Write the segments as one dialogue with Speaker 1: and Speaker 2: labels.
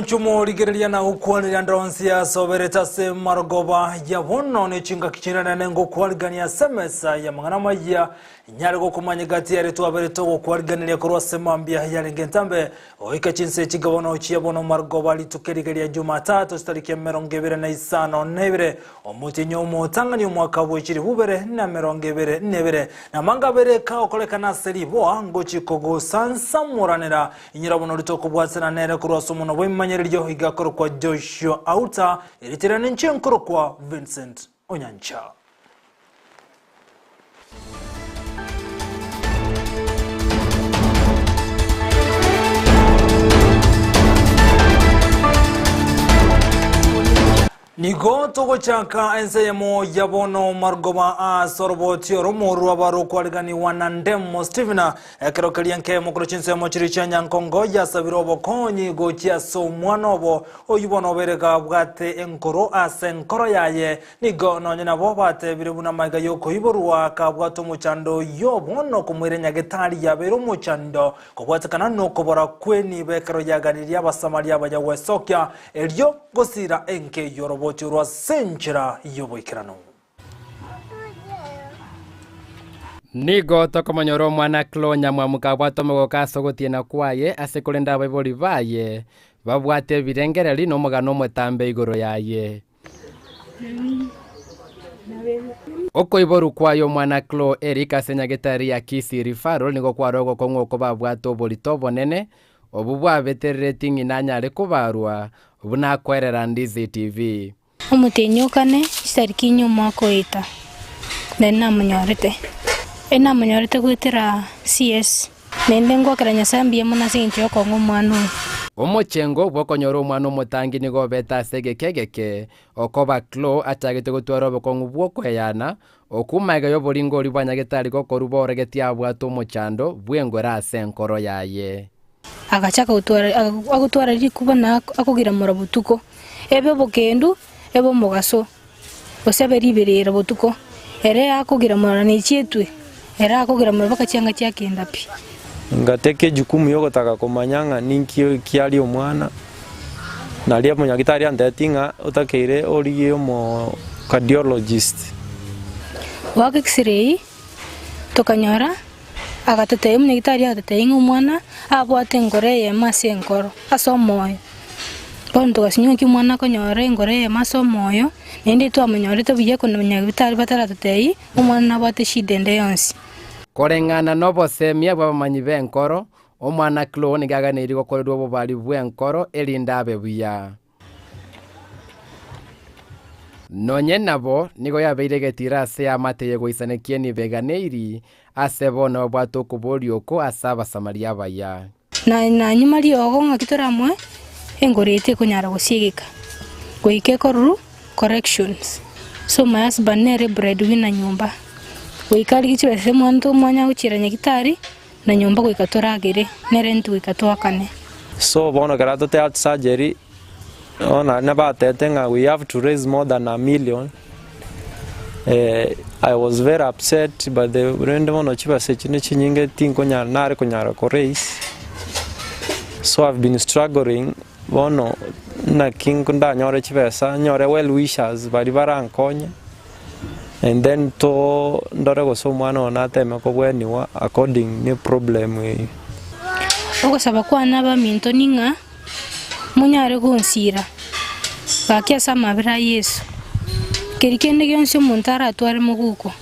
Speaker 1: Omonchumo rigereria na gokwaneria ndonsi asoberete ase marogoba ya bono ne chingaki chinene ngokwarigania ase emesa y'amang'ana amaya Inyare gokomanya egati ere twaberete ogokwariganeria korwa ase mambia yarenge entambe, goika chinsa echi bono chia bono marogoba rituko eriga ria Jumatatu chitariki 25, omotienyi omotang'ani omwaka bwe chilifu bibere na 22, na amanga abere kagokorekana ase riboa ngochi kogosansamoranera. Inyora bono rituko kobwatana nere korwa ase omonwa bw'ebimanyererio iga akorokwa Joshua Auta, erieta riane inche nkorokwa Vincent Onyancha. Nigo togochaka ense eyemo ya bono marogoba ase oroboti oromo rwaba rokwariganigwa na Ndemo Stephen ekero keria nkemo korwa chinsemo chiria chia Nyankongo yasabire obokonyi gochia ase omwana obo oyio bono obeire gabwate enkoro ase enkoro yaye Nigo nonye nabo batebire buna amaiga y'okoiborwa akabwata omochando oyio bono komoira nyagetari yabeire omochando kobwatekana nokobora kw'enibo ekero yaganirie Abasamaria abaya gwesokia erio gosira enka y'oroboti orwo ase enchera y'oboikeranu.
Speaker 2: Nigo tokomonyora omwana Chloe Nyamwamu kabwate omogoko ase ogotiena kwaye ase korende abaibori baye babwate ebirengereri na omogano omotambe igoro yaye. Okoiborwa kwaye omwana Chloe Eric ase nyagetari ya Kisii Referral nigo kware ogokong'u oko babwate oborito obonene obwo bwabeterereti ng'ina anyare kobarwa buna akoerera Ndizi TV.
Speaker 3: Omotienyi o kane, chitariki inye omwaka oeta, naende namonyorete. Enamonyorete goetera CS. Naende ngwakera Nyasae mbuya mono ase engencho y'okong'a omwana oyo.
Speaker 2: Omochengo bw'okonyora omwana omotangi nigo obete ase egeka egeke, okoba Chloe achagete gotwara obokong'u bw'okoeyana, okwo magega y'oboringori bwa nyagetari gokorwa boorogetie abwate omochando bw'engoro ase enkoro yaye.
Speaker 3: Agachaka gotwara agotwara rikuba na akogiramora botuko, ebe obokendu, ebe omogaso, gose ebe riberera botuko, ere akogiramora nechietwe, ere akogiramora mpaka chianga chiakenda pi.
Speaker 4: Ngateka ejukumu yogotaka komanya ng'a ninki kiaria omwana, naria omonyagitari antebetie ng'a otakeire origie omo cardiologist.
Speaker 3: Goaka x-ray, tokanyora agatotebia omonyagitari agatotebia ng'a omwana abwate enkoro eyemo ase enkoro, ase omoyo. Bono togasinywa ng'aki omwana akonyora enkoro eyemo ase omoyo, naende twamonyorete buya konya bitari bataratotebia, omwana nabwate eshida ende yonsi.
Speaker 2: Koreng'ana nobosemia bw'abamanyi b'enkoro, omwana Chloe nigo aganeirie gokorerwa obobari bw'enkoro erinde abe buya. Nonye nabo, nigo yabeire egetiro ase eamate y'egoisanekia enibo eganeiri, ase bono babwate okoboria oko ase Abasamaria abaya.
Speaker 3: Na nanyuma riogo ng'aki toramoe engoro eye tekonyara gosiegeka goika ekoruru corrections. So my husband nere bread winner nyomba goika arigie chibesa emonto omwanya agochiera nyagitari na nyomba goika toragere nere intwe goika toakane.
Speaker 4: So bono ekero atote heart surgery, bono naende nabatebete ng'a we have to raise more than a million, I was very upset but the rende bono chibesa echi nechinyinge tinkonyara nare konyara ko raise, so I've been struggling bono naki ndanyore chibesa nyore well wishers baria barankonye. And then to ndore gose omwana one nateme kobweniwa according ne problem eyio.
Speaker 3: Ogosaba kwane abaminto ning'a monyare gonsiira gaki ase amabera a Yeso. Keri kende gionsi omonto aratware moguko,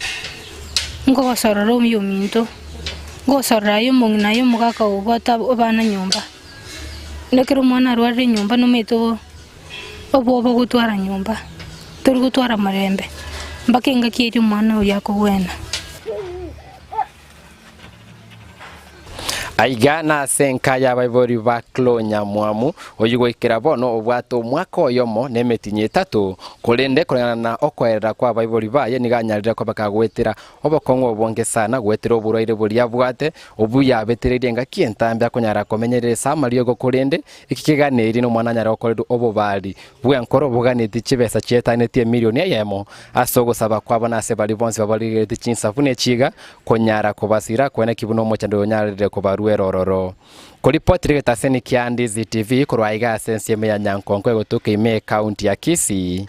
Speaker 3: nkogosorora oyominto, nkogosorora aye omong'ina aye omogaka obwate abana nyomba. Ekero omwana arwarire nyomba nomanyete Obwoba gotwara nyomba, tori gotwara morembe, mpaka engaki eria omwana oria akogwena.
Speaker 2: Aiga nase enka y'abaibori ba Chloe Nyamwamu, oyio goikera bono obwate omwaka oyomo na emetienyi etato, korende koreng'ana na okoerera kw'abaibori baye nigo anyarire koba kagoetera Obokong'u obonge sana goetera oborwaire boria abwate, obwo yabetereirie engaki entambe akonyara komenyerera ase amariogo korende eki keganeirie nomwana anyare gokorerwa obobari bw'enkoro boganetie chibesa chietanetie emilioni eyemo ase ogosaba kwabo na ase baria bonsi babarigereti chinsafu ne chiga konyara kobasira koeneki buna omochando oyo onyarire kobarwera. baruere ororo. Koripotire egetaseni kia Ndizi TV korwa aiga ase ensemo ya Nyankonko egotoka ime ekaunti ya Kisii,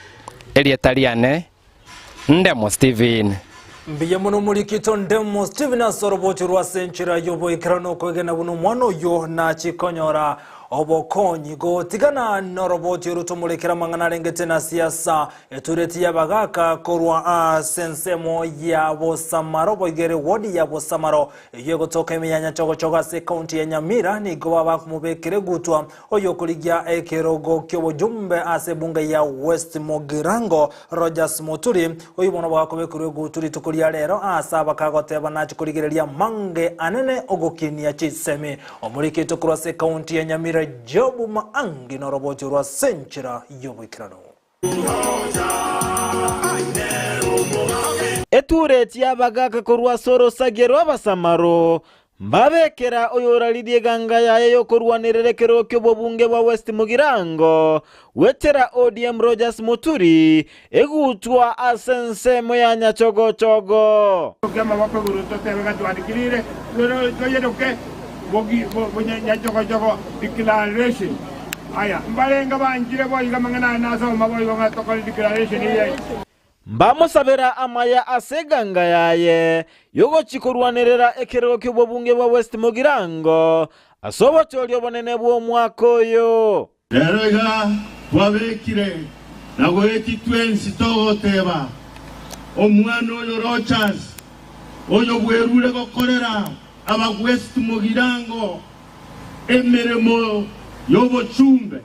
Speaker 2: erieta riane Ndemo Stephen.
Speaker 1: Mbuya mono omorikito Ndemo Stephen ase orobocho rwa ase enchera y'oboikeranu okwegena buna omwana oyio nachie konyora obokonyi. Gotigana noroboti oro tomorekere amang'ana arengete na siasa etureti y'abagaka korwa ase ensemo ya Bosamaro boigere ward ya Bosamaro eyio egotoka ime ya Nyachogochogo ase ekaunti ya Nyamira nigo babakomobekera egutwa Oyokorigia ekerogo ki'obojumbe ase ebunge ya West Mugirango, Rogers Muturi, oyio bono bwakobekerwa egutu rituko ria rero aase abakagoteba nache korigereria amange anene ogokinia chisemi. Omorikito korwa ase ekaunti ya Nyamira Job Maangi noroboti orwa ase enchera y'oboikeranu.
Speaker 5: Etureti y'abagaaka korwa ase orosagia rw'Abasamaro, mbabekera oyoraririe eganga yaye y'okorwanerera ekerogo ki'obobunge bwa West Mugirango, goetera ODM Rogers Muturi, egutwa ase ensemo ya Nyachogochogo.
Speaker 6: Toke amaboko igoro totebe ng'a twandikirire, toyeroke Nyachogochogo Declaration. Aya, mbarenge banchire boigo amang'ana aya nasoma boigo ng'a tokore declaration eye.
Speaker 5: Mbamosabera amaya ase eganga yaye y'ogochia korwanerera ekerogo ki'obobunge bwa West Mugirango ase obochori obonene bw'omwaka oyo.
Speaker 7: Rero iga twabekire na goetia twensi togoteba, Omwana oyo Rochas, oyo bwerure gokorera aba West Mugirango emeremo y'obochumbe.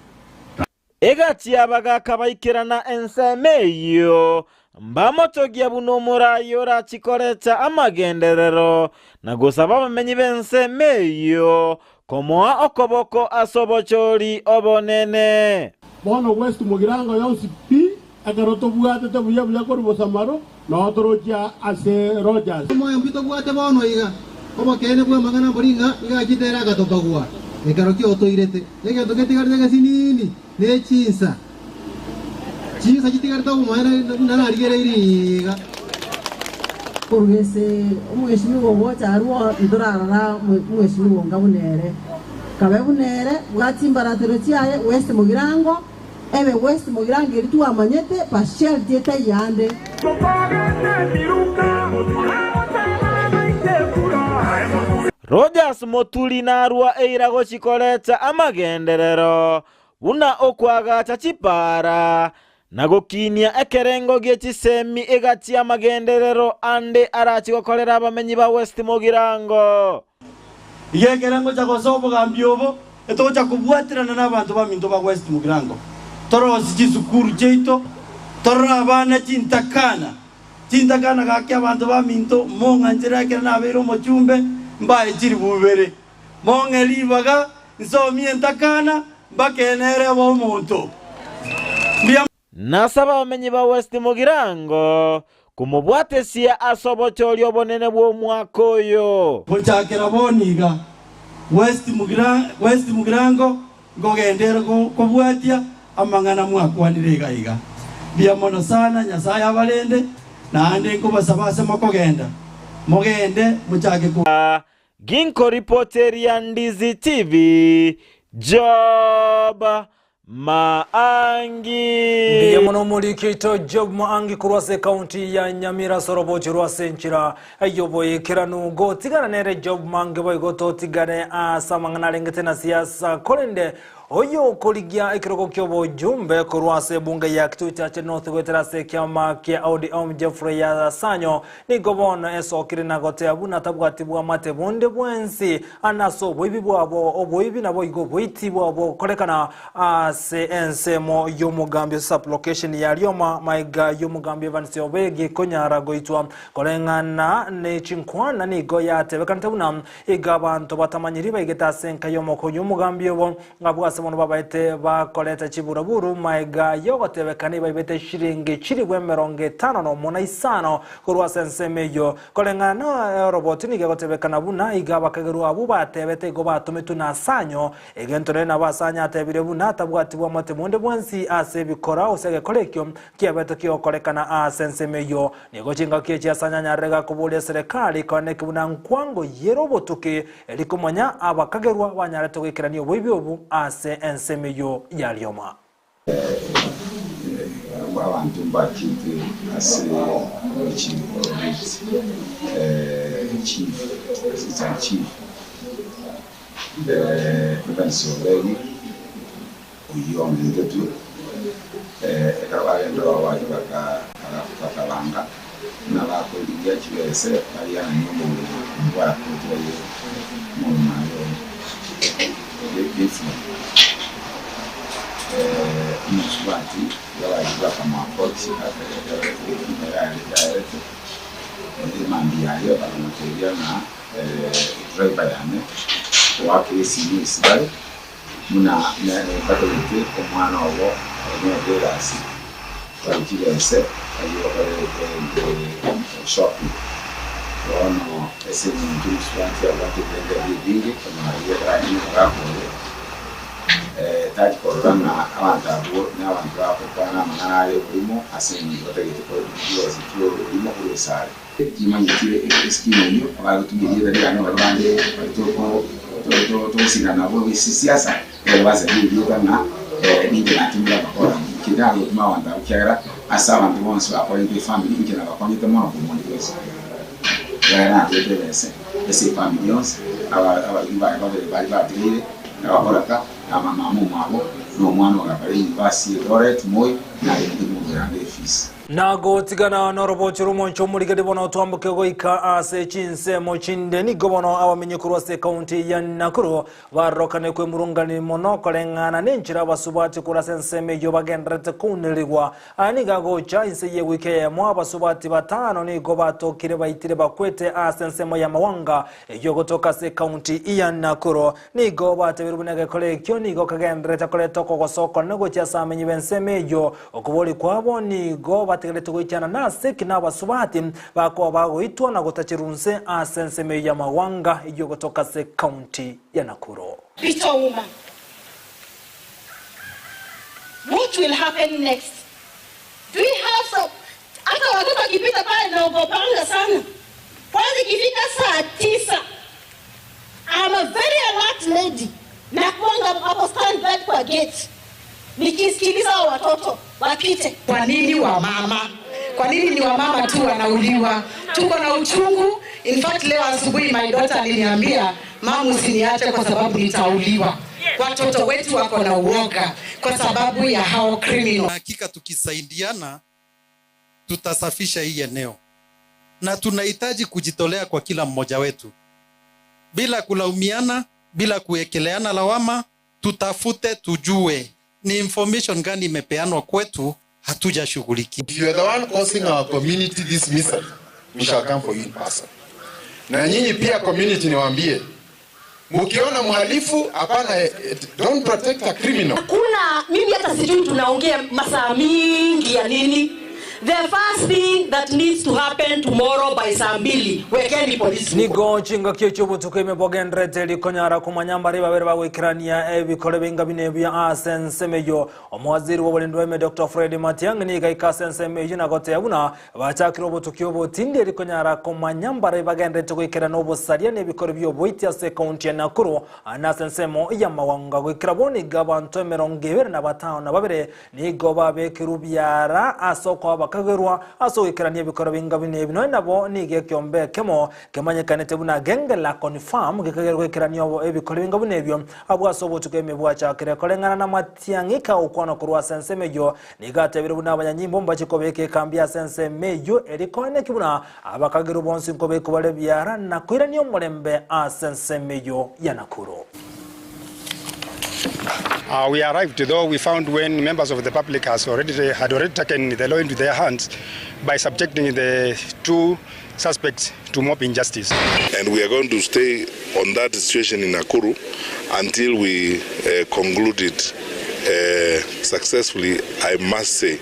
Speaker 5: Egachia bagaka baikerana ensemo eyio, mbamotogia buna omoraai orachie koreta amagenderero, na gosaba abamenyi b'ensemo eyio komoa okoboko ase obochori obonene.
Speaker 7: Bono West Mugirango yonsi pi, ekero tobwatete buya buya korwa bosamaro, noo torochia ase Rogers.
Speaker 8: Omoyo mbi tobwate bono iga, obokeene bw'amang'ana mbori ng'a iga achete ere agatokagwa ekero kiotoirete. Egento getigarete gesinini ne chinsa. Chinsa chitigarete obomaene buna narigereirie iga.
Speaker 9: Korwa ase omweshimiwa ogocha arwo ntorarora omweshimiwa onga buna ere. Kabe buna ere, bwati chimbaratero chiaye, West Mugirango, Ebe West Mugirango eria twamanyete, partiality etaiyo ande.
Speaker 5: Rogers Moturi narua eira gochia koreta amagenderero buna okoagacha chipaara na gokinia ekerengo gie chisemi egati y'amagenderero ande arachie gokorera abamenyi ba West Mugirango.
Speaker 10: Iga ekere ngocha gosoa obogambi obo, etogocha kobwaterana nabanto baminto ba West Mugirango, torosie chisukuru chiaito, torore abana chintakana, chintakana gaki abanto baminto mong'anchere ekere nabeire omochumbe mbae chiribu ibere, mong'e ribaga nsomie entakana mbakene ere ebe omonto. Mbuya.
Speaker 5: Nasaba abamenyi ba West Mugirango komobwatesia ase obochori obonene bw'omwaka oyo.
Speaker 10: Gochakera bono iga, West West Mugirango nkogenda ere kobwatia amang'ana mwakwanire iga iga. Mbuya mono sana, Nyasae abarende, naende nkobasaba ase mokogenda, mogende mochake ko.
Speaker 5: Ginkoripoteria Ndizi TV, Job Maangi.
Speaker 1: Mbuya mono omoriki oito Job Maangi korwa ase ekaunti ya Nyamira ase orobochi rwa ase enchera y'oboikeranu. Gotigana nere Job Maangi boigo totigane ase amang'ana arengete na siasa korende oyo okorigia ekerogo ki'obojumbe korwa ase ebunge ya Kitui Chache North goetera ase ekiama kia ODM Geoffrey Yasanyo nigo bono esokire na gotea buna tabwati bwamate bonde bwensi Ande ase oboibi bwabo, oboibi naboigo oboiti bwabo gokorekana ase ensemo y'omogambi ase sublocation ya Rioma, maiga y'omogambi Evans Obegi konyara goitwa. Koreng'ana ne chinkwana nigo yatebekanete buna iga abanto batamanyiri baigete ase enka y'omokonyi omogambi obo abwo ase. ase bono babaete bakoreta chiburaburu maega y'ogotebekana ebaibete chiringi chilifu 51 korwa ase ensemo eyio. Koreng'ana na oroboti nigo egotebekana buna iga abakagerwa abwo batebete igo batometwe na Asanyo, egento nere nabo Asanyo atebire buna tabwati bwamate bonde bwensi ase ebikora gose egekora ekio kiabete kigokorekana ase ensemo eyio. Nigo chingaki echi Asanyo anyarire gakoboria eserekari koeneki buna nkwango yere obotuki Erio komanya abakagerwa banyarete goikerania oboibi obo ase ensemo eyio ya rioma.
Speaker 11: Abanto mbachete ase omochie o Leeds, chief, assistant chief, Evans Obegi, oyio ometetwe, ekero bagenda ororo baria bakabanga buna bakorigia chibese bariananie omong'ina bwakotwa oye omong'ina oye Gifford omosubati iga baria bakamoapproach ekero yaerete mambia yaye bakamotebia ng'a driver yane oakire esimi esibare. Buna batagete omwana obo onyorire egasi, bare chibese ayio bakorerete shopping. Bono ase eng'encho omosubati abwate ebirengererio ebinge konyora riria ekero anyene omogaka oye, tari korora ng'a abanto abwo nabanto bagokwana amang'ana aye oborimo ase eng'encho batagete chibesa chi'oborimo korwa esare. Timanyeti escheme eyio abagotumia erieta riane baria bande baria togosindana nabwo ase siasa ekero basaria erieta ng'a ninche natumire amakora ayio. Inche ndagotuma abanto abwo ekiagera ase abanto bonsi bakorente efamiri inche nabakonyete mono kobua onde bwensi. Ekiagera natwete ebese ase efamiri yonsi, abaibori baye babere baria batigaire, nabakoraka, na mama omwabo, na omwana ogakora university Eldoret Moi, narenge komorweranga efees.
Speaker 1: Na gotigana norobooche rw'omonche omorigeri bono twamboke goika ase chinsemo chinde. Nigo bono abamenyi korwa ase ekaunti ya Nakuru barorokane kwemurungani mono koreng'ana nenchera abasubati korwa ase ensemo eyio bagendererete kounerigwa. Aya nigo agocha inse y'ewiki eyemo abasubati batano nigo batokire baitire bakwete ase ensemo ya Mawanga eyio gotoka ase ekaunti ya Nakuru. Nigo batebirie buna egekora ekio nigo kegendererete koreta okogosa okonene gochia ase amenyi b'ensemo eyio. Okoboria kwabo nigo batigarete goichana nase ki nabasubati bakoba bagoitwa na gotacherwa inse ase ensemo eyio y'amawanga eyio gotoka ase county ya Nakuru.
Speaker 12: Peter Ouma, What will happen next? Do we have some hata watoto wakipita pale naogopanga sana. Kwanza ikifika saa 9 I'm a very alert lady nakuanga hapo stand by kwa gate nikisikiliza hao watoto wapite.
Speaker 13: Kwa nini wamama? Kwa nini ni wamama tu wanauliwa? Tuko na uchungu. In fact, leo asubuhi my daughter aliniambia, mamu, usiniache kwa sababu nitauliwa. Watoto wetu wako na uoga kwa sababu ya hao criminal.
Speaker 14: Hakika tukisaidiana tutasafisha hii eneo, na tunahitaji kujitolea kwa kila mmoja wetu bila kulaumiana, bila kuwekeleana lawama. Tutafute tujue ni information gani imepeanwa kwetu, hatujashughulikia.
Speaker 15: If you are the one causing our community this misery, we shall come for you in person. Na nyinyi pia community niwaambie, mkiona mhalifu hapana, don't protect a criminal.
Speaker 16: Hakuna, mimi hata sijui tunaongea masaa mingi ya nini. The first thing that needs to happen tomorrow by saa 2, wekeni polisi.
Speaker 1: Nigo chingaki chi'obotuko ime bogenderete rikonyara komanya mbare babere bagoikerania ebikore binga bine ebiya ase ensemo eyio. Omowaziri bw'oborendi bwa ime Dr. Fred Matiang'i nigo aika ase ensemo eyio na goteba buna bachakire obotuki obotindi rikonyara komanya mbare bagenderete goikerana obosaria na ebikore bi'oboiti ase ekaunti ya Nakuru na ase ensemo y'amawanga goikera bono iga abanto 25 Nigo babekirwe biara ase okoba bakagerwa ase ogoikerania ebikoro binga buna ebi. Nonya nabo nigo ekiombe ekemo kemanyekanete buna Genge la Confirm gekagerwa goikerania ebikoro binga buna ebio abwo ase obotuko ime bwachakire. Koreng'ana namatiang'i kagokwanwa korwa ase ensemo eyio, nigo atebire buna abanyanyimbo mbachie kobeka ekambi ase ensemo eyio eria koeneki buna abakagerwa bonsi nkobekwa bare biara na koirania omorembe ase ensemo eyio ya Nakuru.
Speaker 17: We arrived, though we found when members of the public has already, had already taken the law into their hands by subjecting the two suspects to mob injustice.
Speaker 18: And we are going to stay on that situation in Nakuru until we conclude it successfully, I must say,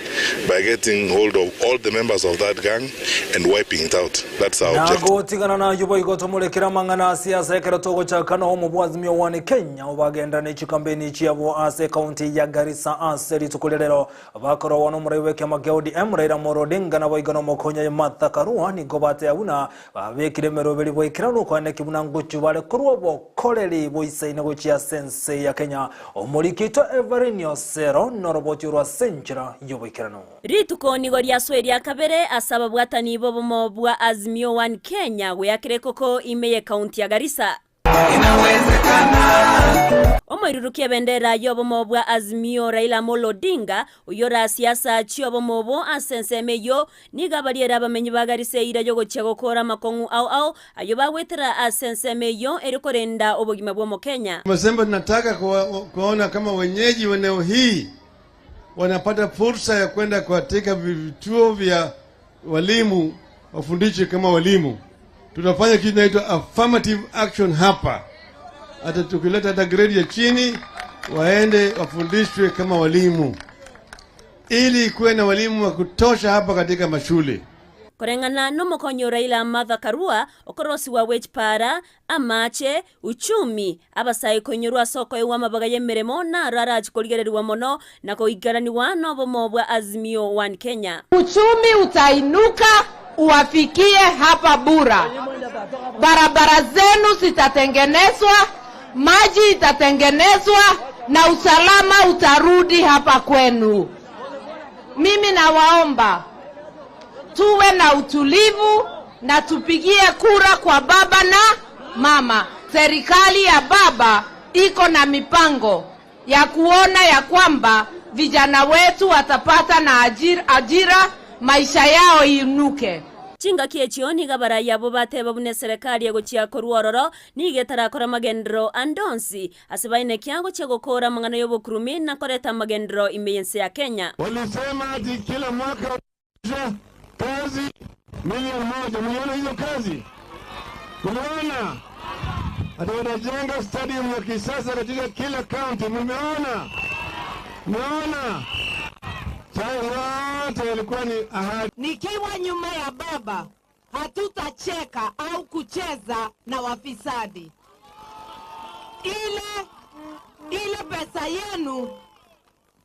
Speaker 18: by getting hold of all the members of that gang and wiping it out. That's our objective.
Speaker 1: Nagotigana nayo boigo tomorekera amang'ana ase ase ekero togochaka noho omobwazimio one Kenya obagendera ne chikampeni chiabo ase ekaunti ya Garissa ase rituko ria rero bakorogwa na omorai bwa ekiama kia ODM Raila Amolo Odinga naboigo na omokonyi Martha Karua nigo batea buna babekire emeroberi bwaikera nokoaneki buna ngochia bare korwa obokoreri boisaine gochia ase ense ya Kenya. Omorikito Everine Osero noroboti orwa ase enchera y'oboikeranu.
Speaker 19: Rituko nigo riasoa eria kabere ase ababwatani b'obomo bwa Azimio One Kenya goyakera ekoko ime y'ekaunti ya Garissa. Omoirurukia ebendera y'obomo bwa Azimio Raila Amolo Odinga, oyio orasie ase chi'obomo obo ase ensemo eyio, nigo abariere abamenyi ba Garissa eira y'ogochia gokora amakong'u ao ao ayio bagwetera ase ensemo eyio erio korenda obogima bw'Omokenya.
Speaker 20: Tumesema tunataka kuona kama wenyeji wa eneo hii wanapata fursa ya kwenda katika vituo vya walimu wafundishwe kama walimu. Tunafanya kitu inaitwa affirmative action hapa, hata tukileta hata grade ya chini waende wafundishwe kama walimu, ili kuwe na walimu wa kutosha hapa katika mashule.
Speaker 19: Koreng'ana nomokonyi o Raila Martha Karua, okorosiwa gwe chipara, amache, uchumi, abasae koinyorwa ase okoegwa amabaga y'emeremo naro arache korigererigwa mono na koikeraniwa nobomo bwa Azimio One Kenya.
Speaker 21: Uchumi utainuka uwafikie hapa Bura. Barabara zenu zitatengenezwa, maji itatengenezwa na usalama utarudi hapa kwenu. Mimi nawaomba tuwe na utulivu na tupigie kura kwa baba na mama. Serikali ya baba iko na mipango ya kuona ya kwamba vijana wetu watapata na ajira, maisha yao inuke.
Speaker 19: Chingaki echio nigo abarai abwo bateba buna eserekari egochia korwa ororo, nigo etarakora amagenderero ande onsi ase baine kiango chia gokora amang'ana y'obokurumi na koreta amagenderero ime y'ense ya Kenya.
Speaker 22: Walisema ati kila mwaka kazi milioni 1. Mliona hizo kazi? Mliona? Ati wanajenga stadium ya kisasa katika kila county. Mmeona? Mmeona? Hayo yote yalikuwa ni ahadi.
Speaker 21: Nikiwa nyuma ya baba, hatutacheka au kucheza na wafisadi. Ile pesa yenu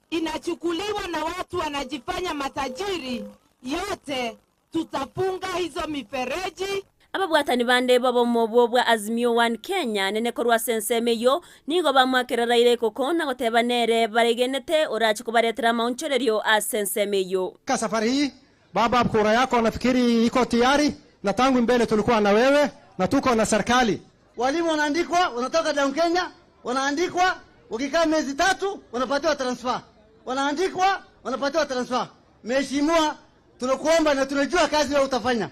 Speaker 21: inachukuliwa na watu wanajifanya matajiri, yote tutafunga hizo mifereji.
Speaker 19: Ababwatani bande b'obomo obwo bwa Azimio One Kenya nene korwa ase ensemo eyio nigo bamwakera Raila ekoko na goteba nere baregenete orache kobaretera amaonchorerio ase ensemo eyio.
Speaker 23: Ka safari hii baba, kura yako nafikiri iko tayari, na tangu mbele tulikuwa na wewe na tuko na serikali.
Speaker 8: Walimu wanaandikwa, wanatoka down Kenya, wanaandikwa, wakikaa miezi 3 wanapatiwa transfer. Wanaandikwa, wanapatiwa transfer. Mheshimiwa, tunakuomba na tunajua kazi wewe utafanya.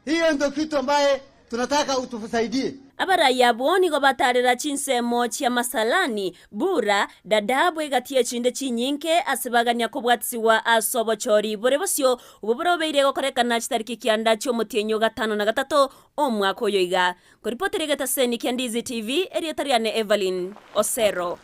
Speaker 8: Hiyo ndio kitu ambaye tunataka utusaidie.
Speaker 19: Abarai abwo nigo batarera chinsemo chia Masalani, Bura, Dadaab egatia chinde chinyinge ase bagania kobwatisiwa ase obochori bore bosio obwo borobeire gokorekana chitariki kianda chi'omotienyi o gatano na gatato omwaka oyo iga. Koripotera egetaseni kia Ndizi TV, erieta riane Evelyn Osero.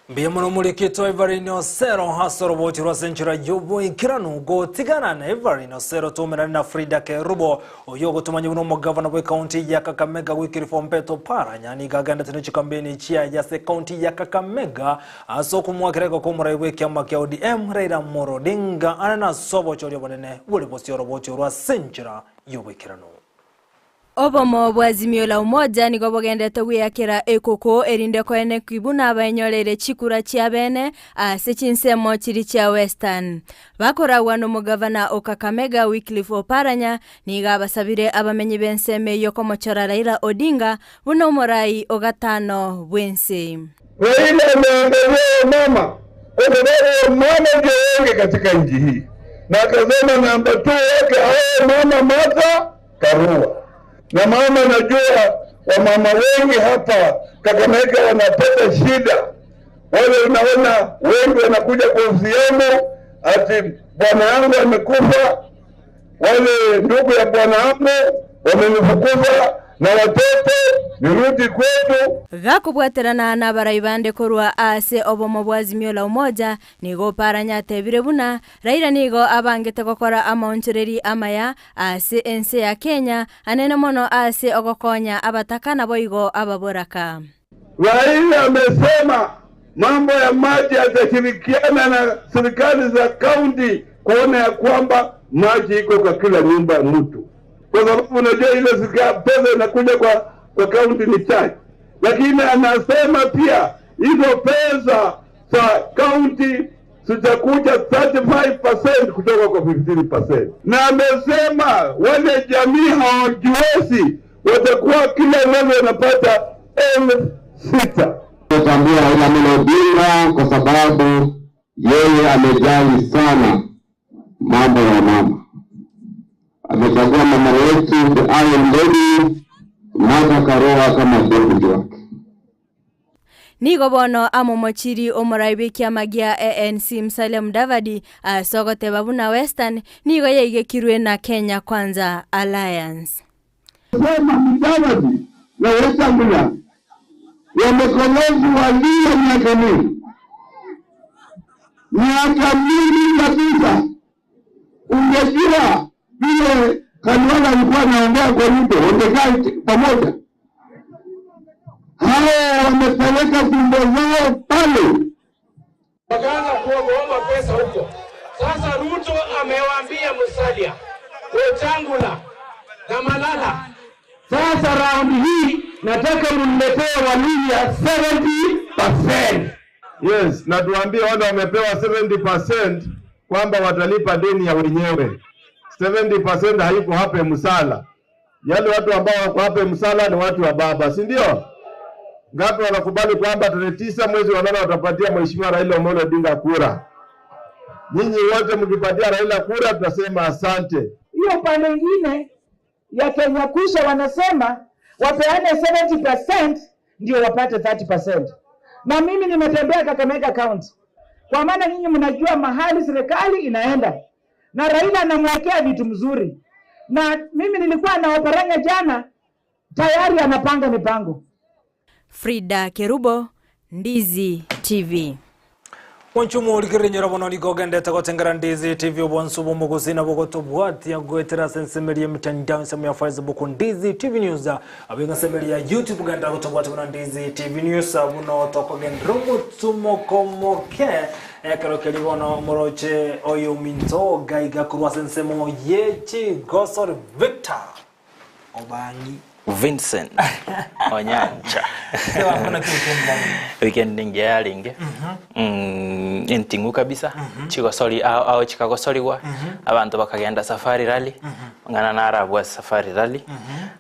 Speaker 1: Mbuya mono omorikito Evelyn Osero ase oroboti rwa ase enchera y'oboikeranu gotigana na Evelyn Osero tomerane na Frida Kerubo oyo ogotomanya buna omogavana bwa ekaunti ya Kakamega Wycliffe Ombetto Oparanya nigo agendete ne chikampeni chiaye ase ekaunti ya Kakamega ase okomwakera igo kwa omorai bwa ekiama kia ODM Raila Amolo Odinga ane nase obochori obonene bore bosio oroboti orwa ase enchera y'oboikeranu.
Speaker 24: Obomo bwa Azimio la Umoja nigo bogendete gwiyakera ekoko erinde koenekwa buna abaenyoreire chikura chia bene ase chinsemo chiri chia Western. Bakoragwa nomogavana o Kakamega Wycliffe Oparanya nigo abasabire abamenyi b'ensemo eyio komochora Raila Odinga buna omorai o gatano bw'ense.
Speaker 25: Raila ameangalia wamama kwa sababu wamama ndio wengi katika nchi hii, na akasema namba 2 wake awe mama Martha Karua. Na mama, najua wamama wengi hapa Kakamega wanapata shida. Wale unaona wengi wanakuja kwa ofisi yangu ati bwana yangu amekufa, wale ndugu ya bwana yangu wamenifukuza na watoto, nirudi kwetu.
Speaker 24: Gakobwaterana nabarai bande korwa ase obomo bwa Azimio la Umoja, nigo Oparanya atebire buna Raila nigo abangete gokora amaonchoreri amaya ase ense ya Kenya, anene mono ase ogokonya abataka naboigo ababoraka.
Speaker 25: Raila amesema mambo ya maji atashirikiana na serikali za kaunti kuona ya kwamba maji iko kwa kila nyumba ya mtu, kwa sababu unajua ile pesa inakuja kwa kaunti ni chache, lakini anasema pia hizo pesa za kaunti zitakuja 35% kutoka kwa 15%, na amesema wale jamii hawajiwezi watakuwa kila mwezi wanapata 6,000.
Speaker 2: Natambua Raila Amolo Odinga kwa sababu yeye amejali sana mambo ya mama. Amechagua mama yetu the Iron Lady Martha Karua kama deputy wake.
Speaker 24: Nigo bono amomochiri omorai bw'ekiama gia ANC Musalia Mudavadi ase ogoteba buna Western nigo yaigekirwe na Kenya Kwanza Alliance.
Speaker 25: Sema Mudavadi na Wetangula wamekolezi walio miaka mingi, miaka mingi kabisa. Ungejua vile Khalwale alikuwa anaongea kwa Ruto, wangekaa pamoja. Hao wamepeleka tumbo zao pale,
Speaker 3: wakaanza kuomba pesa huko. Sasa Ruto amewaambia Musalia, Wetangula na Malala,
Speaker 25: sasa raundi hii nataka mniletee Waluhya 70%.
Speaker 22: Yes, na tuambie wale wamepewa 70% kwamba watalipa deni ya wenyewe. 70% haiko hapa Msala. Yale watu ambao wako hapa Msala ni watu wa baba, si ndio? Ngapi wanakubali kwamba tarehe 9 mwezi wa 8 watapatia Mheshimiwa Raila Amolo Odinga kura? Nyinyi wote mkipatia Raila kura tutasema asante.
Speaker 4: Hiyo pande nyingine ya Kenya Kwisha wanasema wapeane 70% ndio wapate 30%. Na mimi nimetembea Kakamega County, kwa maana nyinyi mnajua mahali serikali inaenda, na Raila anamwekea vitu mzuri, na mimi nilikuwa na Oparanya jana, tayari anapanga mipango.
Speaker 24: Frida Kerubo, Ndizi TV.
Speaker 1: Mwanchumo ulikirinyora bono nikogendete gotengera Ndizi TV obwansu bw'omugusi nabo gotobwatia gwetera ase ensemeri ya mitandao ensemo ya Facebook Ndizi TV News, abenga ensemeri ya YouTube genda gotobwatia bono Ndizi TV News, buno tokogendera omotumokomoke ekero keri bono moroche oyo minto gaiga korwa ase ensemo ye chigosori Victor Obangi
Speaker 6: Vincent Onyancha. Weekend ninge yaringe entingu kabisa. Chigosori ao chikagosorigwa, abantu bakagenda safari rally, ng'ana narabwa safari rally,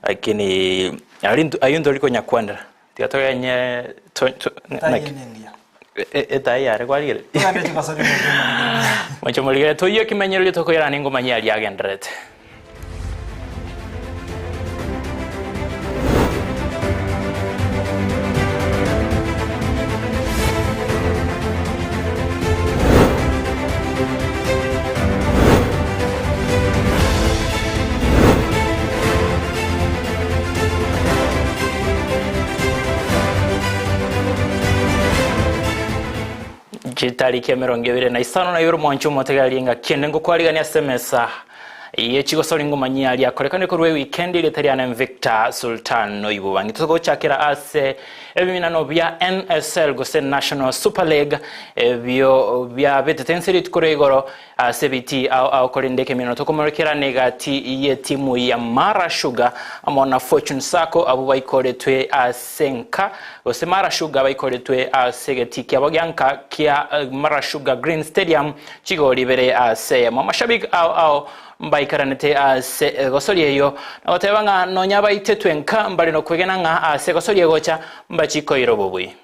Speaker 6: lakini ayo ntori konyakwandera tiga togenye etai yare kwarigere mwancho morigere toiyo kimenyererio tokoirana engomanya aria agenderete. Chitariki ya 25 mwancho motegaria nga kiende ngokwarigania semesa ye chigosori ngomanyia aria korekane korwe weekend ile tariana Victor Sultan noibo bangi tugochakira ase ebiminano bya NSL gose National Super League ebyo bya betete tukore igoro ase biti au au korindeke mino tokomorekera negati ye timu ya Mara Sugar amona Fortune Sacco abo baikoretwe asenka gose Mara Sugar baikoretwe asegeti kia bagyanka kia Mara Sugar Green Stadium chigori bere ase mashabiki au au mbaikaranete ase gosori eyo nagoteba ng'a nonya baitetwe nka mbari nokwegena ng'a ase gosori egocha mbachikoiro bobui.